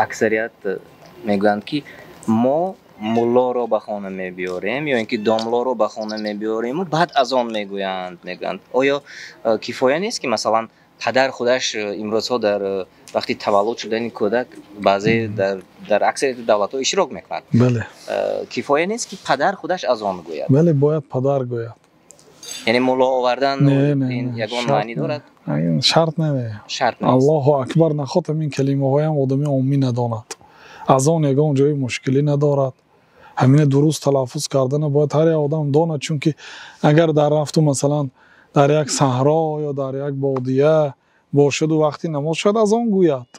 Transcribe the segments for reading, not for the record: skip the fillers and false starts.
Аксарият мегӯянд, ки мо муллоро ба хона мебиёрем ё ин ки домлоро ба хона мебиёрему баъд азон мегӯянд. Оё кифоя нест, ки масалан падар худаш имрӯзҳо дар вақти таваллуд шудани кӯдак баъзе дар аксарияти давлатҳо иштирок мекунад? Бале. Кифоя нест, ки падар худаш азон гӯяд? Бале, бояд падар гӯяд. Яъне мулло овардан Не, не, ин не, ягон шарт маънӣ не. дорад? Ин шарт не. Шарт нест. Аллоҳу акбар наход, ҳамин калимаҳоям одами оммӣ надонад. Азон ягон ҷои мушкилӣ надорад. Ҳамина дуруст талаффуз кардана бояд ҳар як одам донад, чунки агар дар рафту, масалан, дар як саҳро ё дар як бодия бошаду вақти намоз шояд азон гӯяд.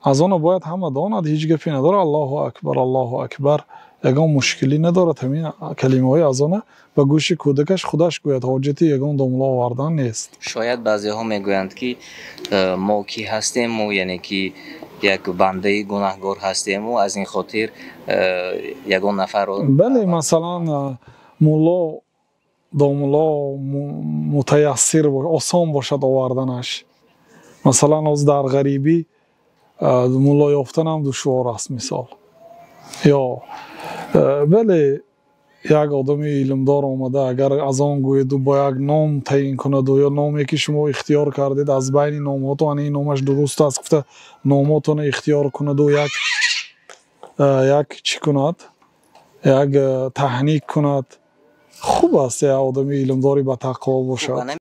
Азонро бояд ҳама донад, ҳеҷ гапе надорад. Аллоҳу акбар, Аллоҳу акбар, ягон мушкилӣ надорад. Ҳамин калимаҳои азона ба гӯши кӯдакаш худаш гӯяд, ҳоҷати ягон домло овардан нест. Шояд баъзеҳо мегӯянд, ки мо кӣ ҳастему, яъне ки як бандаи гунаҳгор ҳастему, аз ин хотир ягон нафарро Бале, масалан, мулло, домулло мутаяссир, осон бошад оварданаш. Масалан, ҳоз дар ғарибӣ мулло ёфтанам душвор аст, мисол. Ё бале, як одами илмдор омада агар азон гӯяду бо як ном таъин кунаду ё номе ки шумо ихтиёр кардед, аз байни номҳотон ана ин номаш дуруст аст гуфта, номотонро ихтиёр кунаду як чӣ кунад, як таҳник кунад, хуб аст, як одами илмдори батақво бошад.